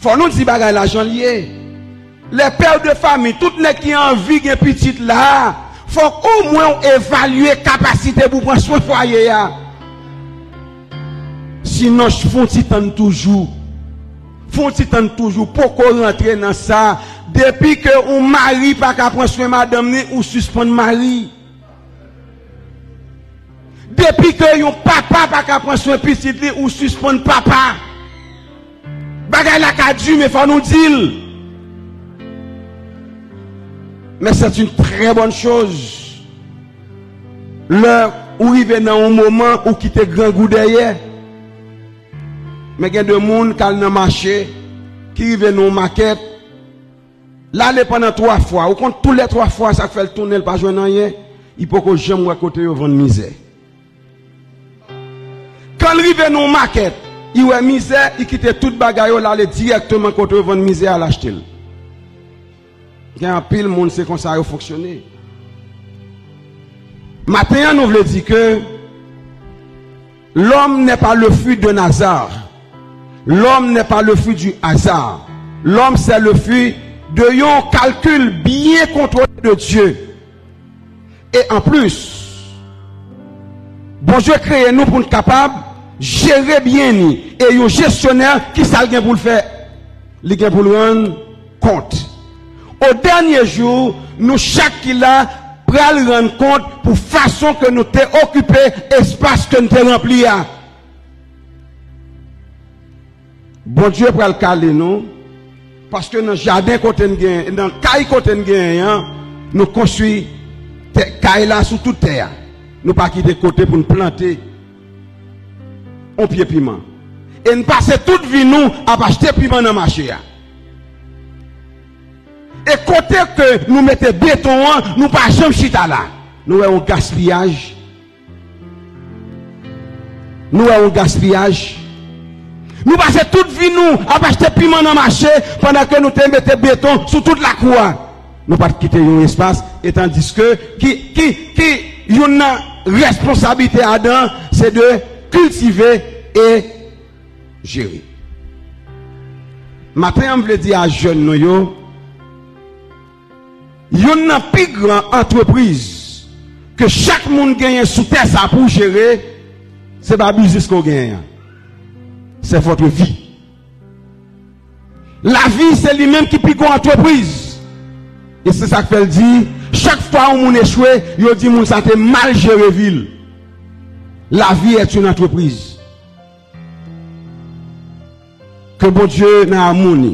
Fò nou di bagay la jan l ye. Les pères de famille, tout nèg ki anvi gen pitit la, fòk omwen w evalye kapasite pou pran swen fwaye a. Sinon, fè yon ti tann toujou. Fè yon ti tann toujou. Poko rantre nan sa. Depi ke yon mari pa ka pran swen madanm ni, ou sispann mari. Depi ke yon papa pa ka pran swen pitit li, ou sispann papa. Bagay la ka di, men fò nou di l. Men c'est une très bonne chose. Lè ou rive nan yon moman ou kite grangou dèyè. Men gen de moun k al nan mache, ki rive nan yon makèt, l ale pandan twa fwa. Ou konn, tou lè twa fwa, sa k fè l tounen, l pa jwenn anyen, li poko janm wè kote yo vann mizè. Kan l rive nan yon makèt, li wè mizè, li kite tout bagay yo, l ale dirèkteman kote yo vann mizè a, l achte l. Gen anpil moun, se konsa yo fonksyone. Maten an, nou vle di ke l'homme n'est pas le fruit d'un hasard. L'homme n'est pas le fruit du hasard. L'homme, c'est le fruit de yon kalkil byen kontwole de Dye. E anplis, Bondye kreye nou pou n kapab jere byen ni. E yon jesyonè, ki sa l gen pou l fè? Li gen pou l rann kont. O dènye jou, nou chak ki la pral rann kont pou fason ke nou te okipe espas ke n te ranpli a. Bondye pral kale nou, paske nan jaden kote n gen, nan kay kote n genyen an, nou konstwi tè, kay la sou tout tè a. Nou pa kite kote pou n plante yon pye piman. E n pase tout vi nou ap achte piman nan mache a. E kote ke nou mete beton an, nou pa janm chita la. Nou wè yon gaspiyaj. Nou wè yon gaspiyaj. Nou pase tout vi nou ap achte piman nan mache pandan ke nou te mete beton sou tout lakou a. Nou pa t kite yon espas, e tandiske ki, ki, ki youn nan responsablite adan se de kiltive e jere. Maten an, m vle di a jèn nou yo, youn nan pi gran antrepriz ke chak moun genyen sou tè sa pou w jere, se pa biznis ke w genyen an. C'est votre vie. Lavi se li menm ki pi gwo antrepriz. E se sa k fè l di, chak fwa yon moun echwe, yo di moun sa te mal jere vi l. Lavi est une entreprise. Ke Bondye nan amou ni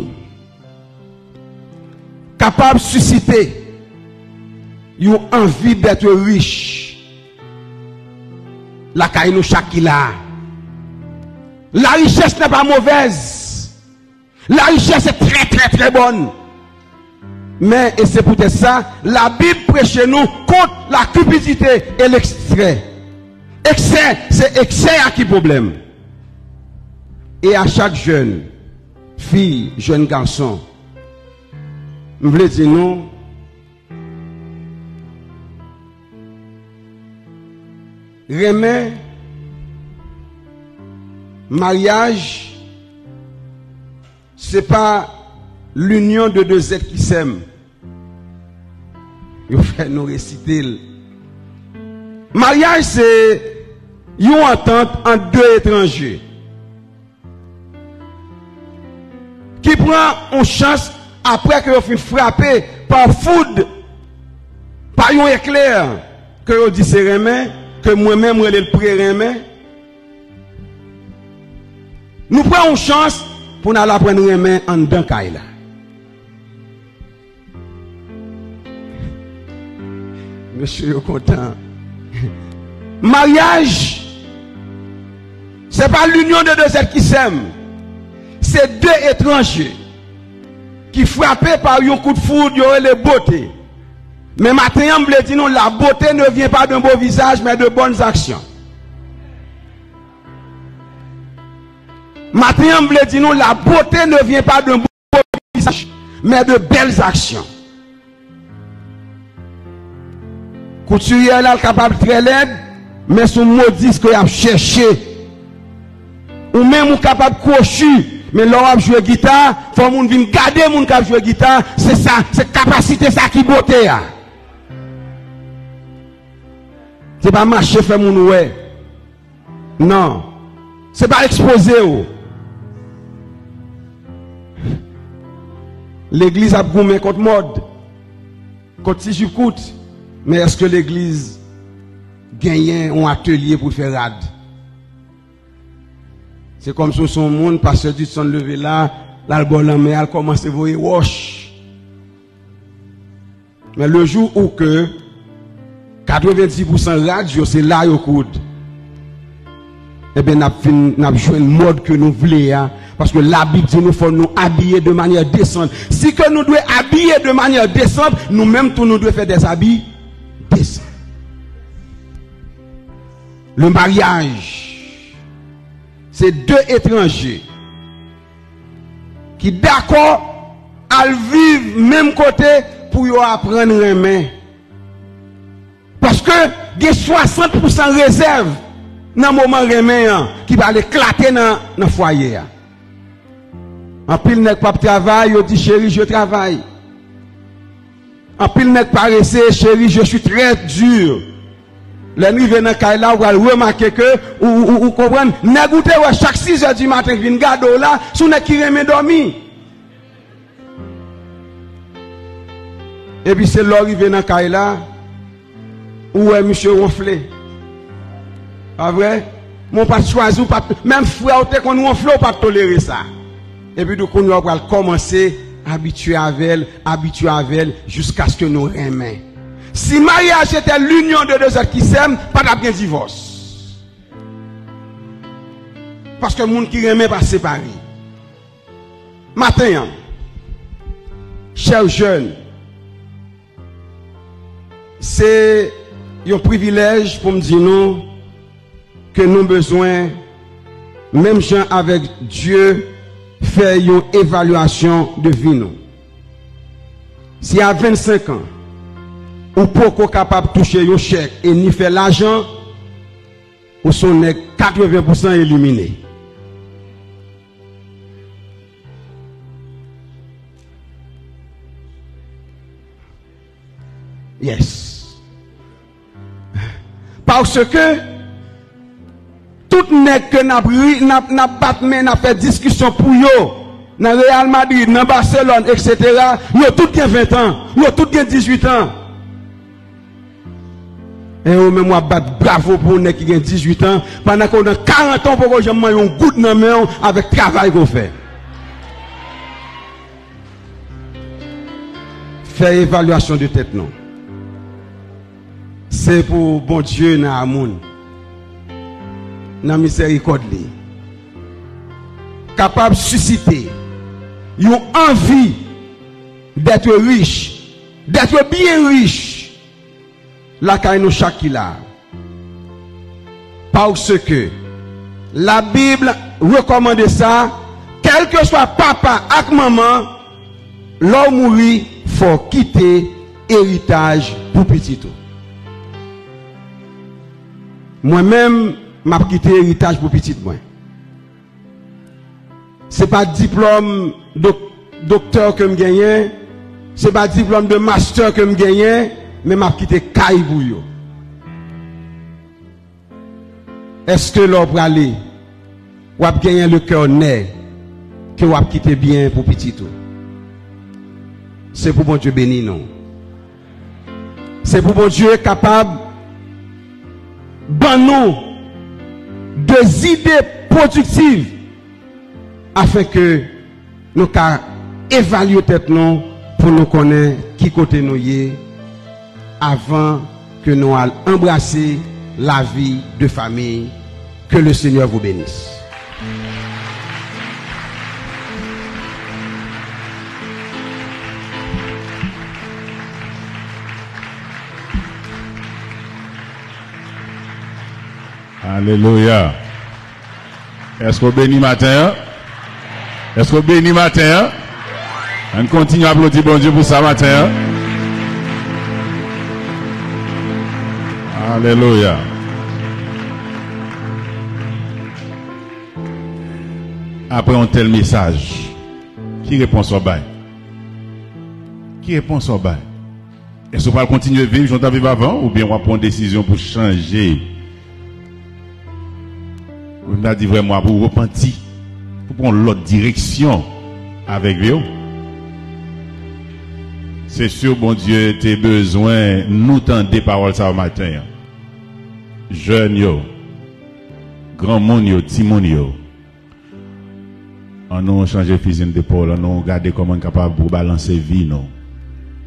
kapab sisite yon anvi d'être riche lakay nou chak ki la a. La richesse n'est pas mauvaise. La richesse est très, très, très bonne. Men, e se poutèt sa, Labib preche nou kont la cupidité et l'excès. Eksè, se eksè a ki pwoblèm. E a chak jèn fi, jèn gason, m vle di nou, renmen, maryaj, se pa l'union de deux êtres qui s'aiment. Yo fè nou resite l. Maryaj se yon antant ant de etranje ki pran yon chans apre ke yo fin frape pa foud, pa yon eklè ke yo di se renmen, ke mwen menm m rele l pre-renmen. Nou pran yon chans pou n al aprann renmen anndan kay la. Mesye yo kontan. Maryaj, se pa l'union de deux êtres qui s'aiment. Se de etranje ki frape pa yon kout foud yo rele bote. Men maten an, m vle di nou, la beauté ne vient pas d'un beau visage, mais de bonnes actions. Maten an, m vle di nou, la beauté ne vient pas d'un beau visage, mais de belles actions. Koutirye la, l kapab trè lèd, men se yon modis ke y ap chèche. Ou menm, ou kapab kwochi, men lè w ap jwe gita, fò moun vin gade moun k ap jwe gita, se sa, se kapasite sa ki bote a. Se pa mache fè moun wè. Non. Se pa ekspoze w. Legliz ap goumen kont mòd, kont ti jip kout. Men èske legliz genyen yon atelye pou l fè rad? Se kòmsi w se yon moun, pastè Dudson leve la, l al bò lanmè a, l kòmanse voye wòch. Men le jou ou ke katrevenndis pousan rad yo se la yo koud, ebyen n ap fin, n ap jwenn mòd ke nou vle a, paske Labib di nou fò nou abiye de manyè desant. Si ke nou dwe abiye de manyè desant, nou menm tou nou dwe fè dèzabi desant. Le maryaj, se de etranje ki dakò al viv menm kote pou yo aprann renmen. Paske gen swasant pousan rezèv nan moman renmen an ki pral eklate nan, nan fwaye a. Anpil nèg p ap travay, yo di, "Chérie, je travaille." Anpil nèg parese, "Chérie, je suis très dur." Lè n rive nan kay la, ou pral remake ke, ou, ou, ou, ou konprann, nèg ou te wè chak sizè di maten k vin gade w la, se yon nèg ki renmen dòmi. Epi se lè w rive nan kay la, ou wè misye wonfle. Pa vre? Men w pa t chwazi, w pa t, menm frè w te konn wonfle, w pa t tolere sa. Epi tou kounye a w pral kòmanse abitye avè l, abitye avè l, jiskaske nou renmen. Si mariage était l'union de deux êtres qui s'aiment, pa t ap gen divòs. Paske moun ki renmen pa separe. Maten an, chè jèn, se yon privilèj pou m di nou ke nou bezwen, menm jan avèk Dye, fè yon evalyasyon de vi nou. Si a vennsenk an, ou poko kapab touche yon chèk e ni fè lajan, ou se yon nèg katreven pousan elimine. Yes. Paske tout nèg ke n ap ri, n ap, n ap bat men, n ap fè diskisyon pou yo nan Real Madrid, nan Barcelone, etsetera, yo tout gen ven tan, yo tout gen dizuit an. E ou menm w ap bat bravo pou yon nèg ki gen dizuit an, pandan ke w nan karant an, w poko janm manyen yon goud nan men w avèk travay ke w fè. Fè evalyasyon de tèt nou. Se pou Bondye nan amoun, nan mizèrikòd li, kapab sisite yon anvi d'être riche, d'être bien riche, lakay nou chak ki la. Paske Labib rekòmande sa, kèlkeswa papa ak manman, lè w mouri, fò w kite eritaj pou pitit ou. Mwen menm, m ap kite eritaj pou pitit mwen. Se pa diplòm dok-, doktè ke m genyen, se pa diplòm de mastè ke m genyen, men m ap kite kay pou yo. Èske lè w prale, w ap genyen le cœur net ke w ap kite byen pou pitit ou? Se pou Bondye beni nou. Se pou Bondye kapab ban nou de zide pwodiktiv afen ke nou ka evalye tèt nou pou nou konnen ki kote nou ye avan ke nou al anbrase lavi de famiy. Que le Seigneur vous bénisse. Alelouya. Èske w beni maten an? Èske w beni maten an? Ann kontinye aplodi Bondye pou sa maten an. Alelouya. Apre yon tèl mesaj, ki repons w ap bay? Ki repons w ap bay? Èske w pral kontinye viv jan w t ap viv avan, oubyen w ap pran yon desizyon pou chanje? Ou menm ta di vrèman w ap repanti, pou pran yon lòt direksyon avèk vi w? Se si Bondye te bezwen nou tande pawòl sa yo maten an. Jèn yo, granmoun yo, timoun yo, ann nou chanje fizi n depòl, ann nou gade kòman n kapab rebalanse vi nou.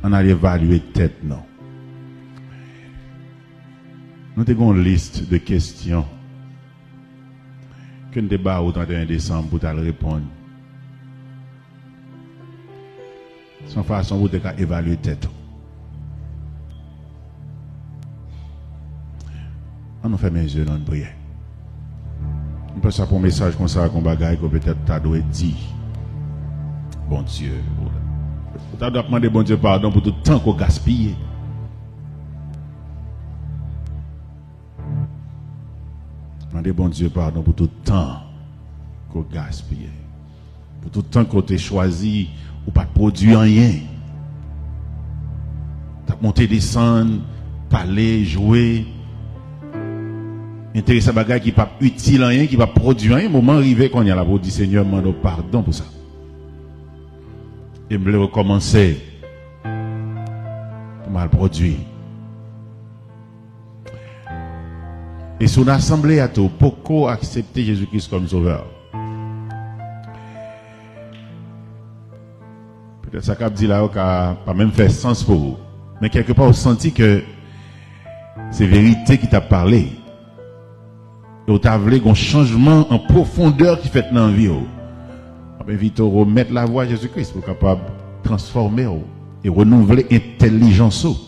Ann al evalye tèt nou. Nou te gen yon lis de kesyon ke n te ba ou trannteyen desanm pou w t al reponn. Se yon fason pou w te ka evalye tèt ou. Ann nou fèmen zye nou, ann priye. M panse pou yon mesaj konsa, gon bagay ke w petèt ta dwe di Bondye. Ou ta dwe ap mande Bondye padon pou tout tan ke w gaspiye. Mande Bondye padon pou tout tan ke w gaspiye. Pou tout tan ke w te chwazi, ou pa t pwodui anyen. T ap monte desann, pale, jwe, enterese a bagay ki p ap itil anyen, ki p ap pwodui anyen. Moman rive kounye a la pou w di, Senyè, m mande w padon pou sa. E m vle rekòmanse pou m al pwodui. E si w nan asanble a tou, poko aksepte Jezi Kris kòm sovè, Sa k ap di la yo ka pa menm fè sans pou ou. Men kèlkepa ou santi ke se verite ki t ap pale. E ou ta vle gon chanjman an pwofondè ki fèt nan vi w. M ap envite w remèt lavwa a Jezi Kris pou l kapab transfòme w e renouvle entèlijans ou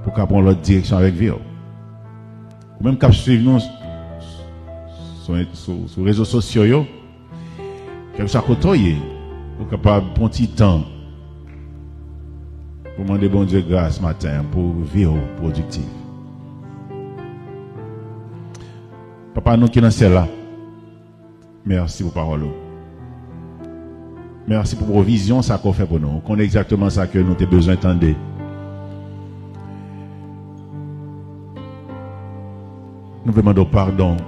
pou w ka pran yon lòt direksyon avèk vi w. Ou menm k ap swiv nou sou, sou, sou rezo sosyo yo, kèlkeswa kote w ye, ou kapab pran ti tan pou mande Bondye gras maten an pou vi w pwodiktif. Papa nou ki nan syèl la, mèsi pou pawòl ou. Mèsi pou pwovizyon sa ke w fè pou nou. Ou konnen egzakteman sa ke nou te bezwen tande. Nou vle mande w padon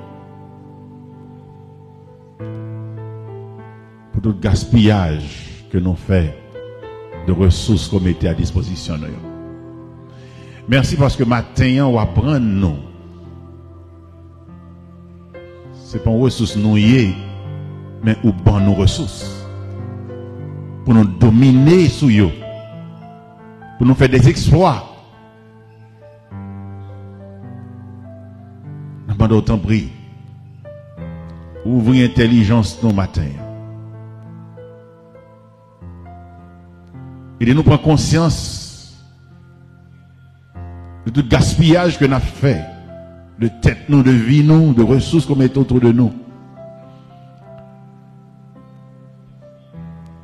pou tout gaspiyaj ke nou fè de resous ke w mete a dispozisyon nou yo. Mèsi paske maten an w aprann nou se pa yon resous nou ye, men ou ban nou resous pou nou domine sou yo, pou nou fè dèzeksplwa. N ap mande w, tanpri, ouvri entèlijans nou maten an. Ede nou pran konsyans de tout gaspiyaj ke n ap fè de tèt nou, de vi nou, de resous ke w mete otou de nou.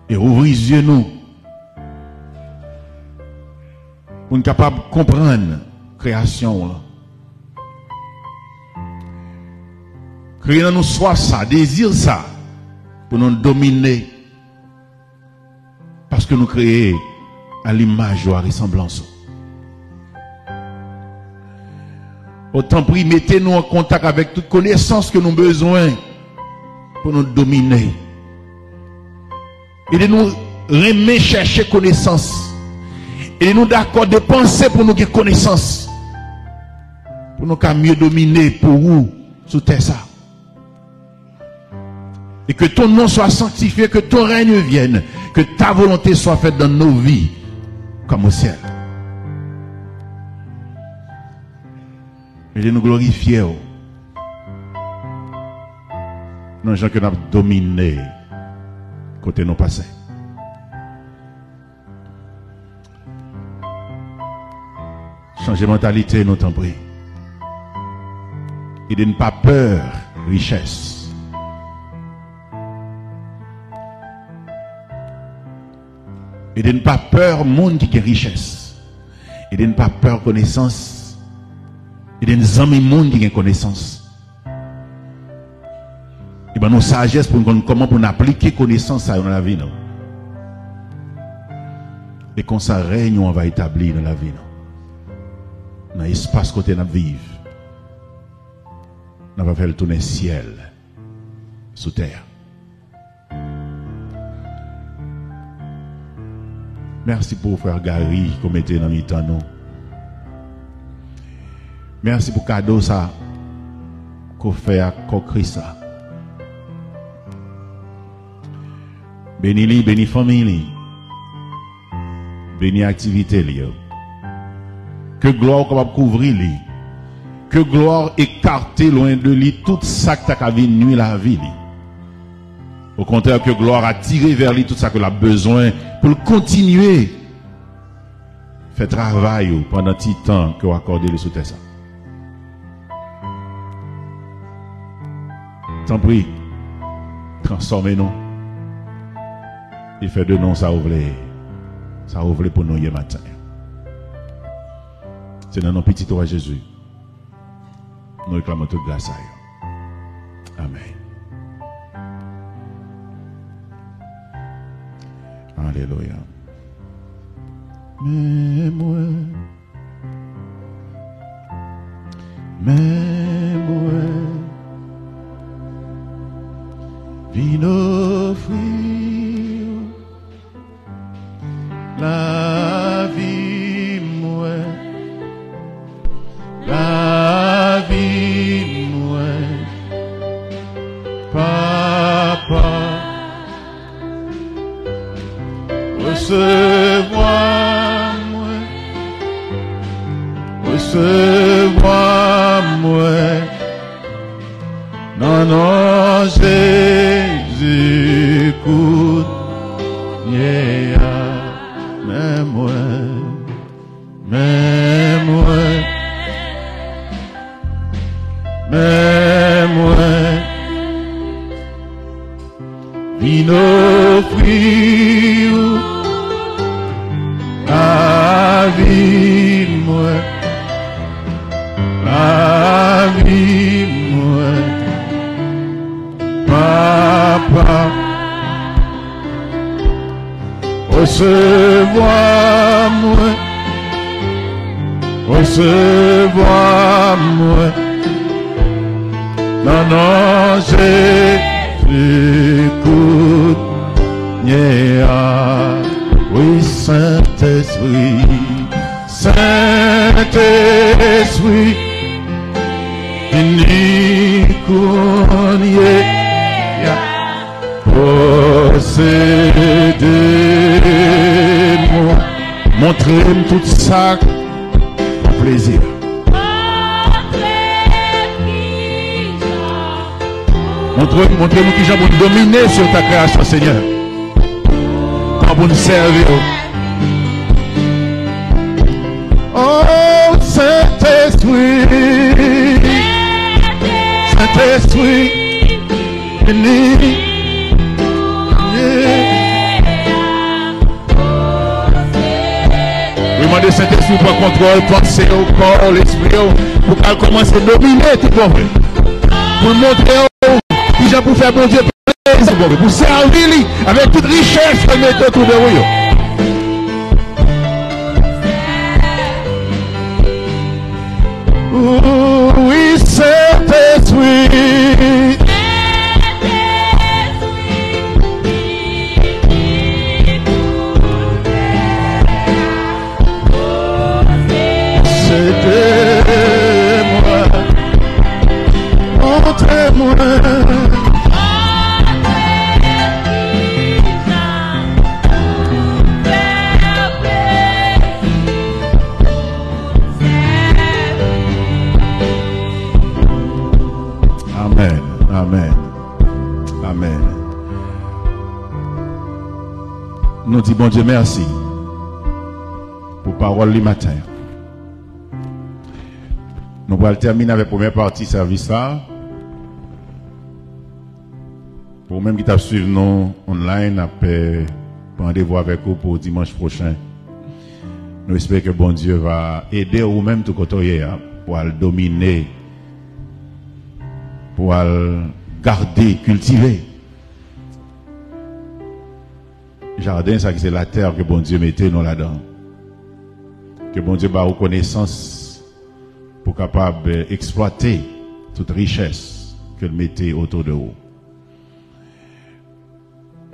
E ouvri zye nou pou n kapab konprann kreyasyon w lan. Kreye nan nou swaf sa, dezi sa, pou nou domine, paske nou kreye a limaj ou, a resanblans ou. O, tanpri, mete nou an kontak avèk tout konesans ke nou bezwen pou nou domine. Ede nou renmen chèche konesans. Ede nou dakò depanse pou nou gen konesans, pou nou ka mye domine pou ou sou tè sa. Et que ton nom soit sanctifié, que ton règne vienne, que ta volonté soit faite dans nos vies, comme au ciel. Ede nou glorifye w nan jan ke n ap domine kote nou pase. Chanje mantalite nou, tanpri. Ede n pa pè richès. Ede n pa pè moun ki gen richès. Ede n pa pè konesans. Ede n zanmi moun ki gen konesans. E ban nou sajès pou n konn kòman pou n aplike konesans sa yo nan lavi nou. E konsa, rèy ou an va etabli nan lavi nou. Nan espas kote n ap viv, n ap fè l tounen syèl sou tè a. Mèsi pou frè Gary ke w mete nan mitan nou. Mèsi pou kado sa ke w fè ak kò Kris la. Beni li, beni fanmi li. Beni aktivite li yo. Ke glwa w kapab kouvri li. Ke glwa w ekate lwen de li tout sa k ta ka vin nwi lavi li. Okontrè, ke glwa atire vè li tout sa ke l ap bezwen pou l kontinye fè travay ou pandan ti tan ke w akòde li sou tè sa. Tanpri, transfòme nou e fè de nou sa ou vle, sa ou vle pou nou ye maten. Se nan non pitit ou a Jezi. Nou reklame tout gras sa yo. Amèn. Alelouya. Men mwen, men mwen, vin ofri w. Lavi mwen, lavi mwen, Papa. Resevwa mwen, resevwa mwen, nan non Jezi kounye a. Men mwen, men mwen, men mwen. Vin ofri ou lavi mwen, lavi mwen, Papa. Resevwa mwen, resevwa mwen, nan non Jezi kounye a. Wi, Sentespri, Sentespri, vini kounye a. Posede mwen. Montre m tout sa k fè w plezi. Montre, montre m kijan pou n domine sou ta kreyasyon, Senyè. Kòman pou n sèvi w. Oh, Sentespri, Sentespri, vini. Wi, mande Sentespri pran kontwòl panse w, kò w, lespri w, pou w kal kòmanse domine tout bon vre. Pou l montre w kijan pou fè Bondye plezi, bon vre, pou sèvi li avèk tout richès ke l mete otou de ou yo. Wi, Sentespri. Sede mwen, montre mwen. Amèn, amèn, amèn. Nou di Bondye mèsi pou pawòl li maten. Nou pral tèmine avèk premyè pati sèvis la. Pou ou menm ki t ap swiv nou online, n ap, eh, pran randevou avèk ou pou dimanch pwochen. Nou espere ke Bondye va ede ou menm tou kote w ye a, pou al domine, pou al gade, kiltive jaden sa ki se latè ke Bondye mete nou ladan. Ke Bondye ba ou konesans pou kapab, eh, eksplwate tout richès ke l mete otou de ou.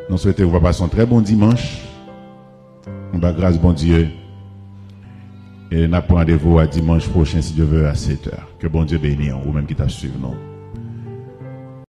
Nou swete ou va pase yon trè bon dimanch. Anba gras Bondye. E n ap pran randevou a dimanch pwochen, si Dye vle, a sèt è. Ke Bondye beni w, ou menm ki t ap swiv nou.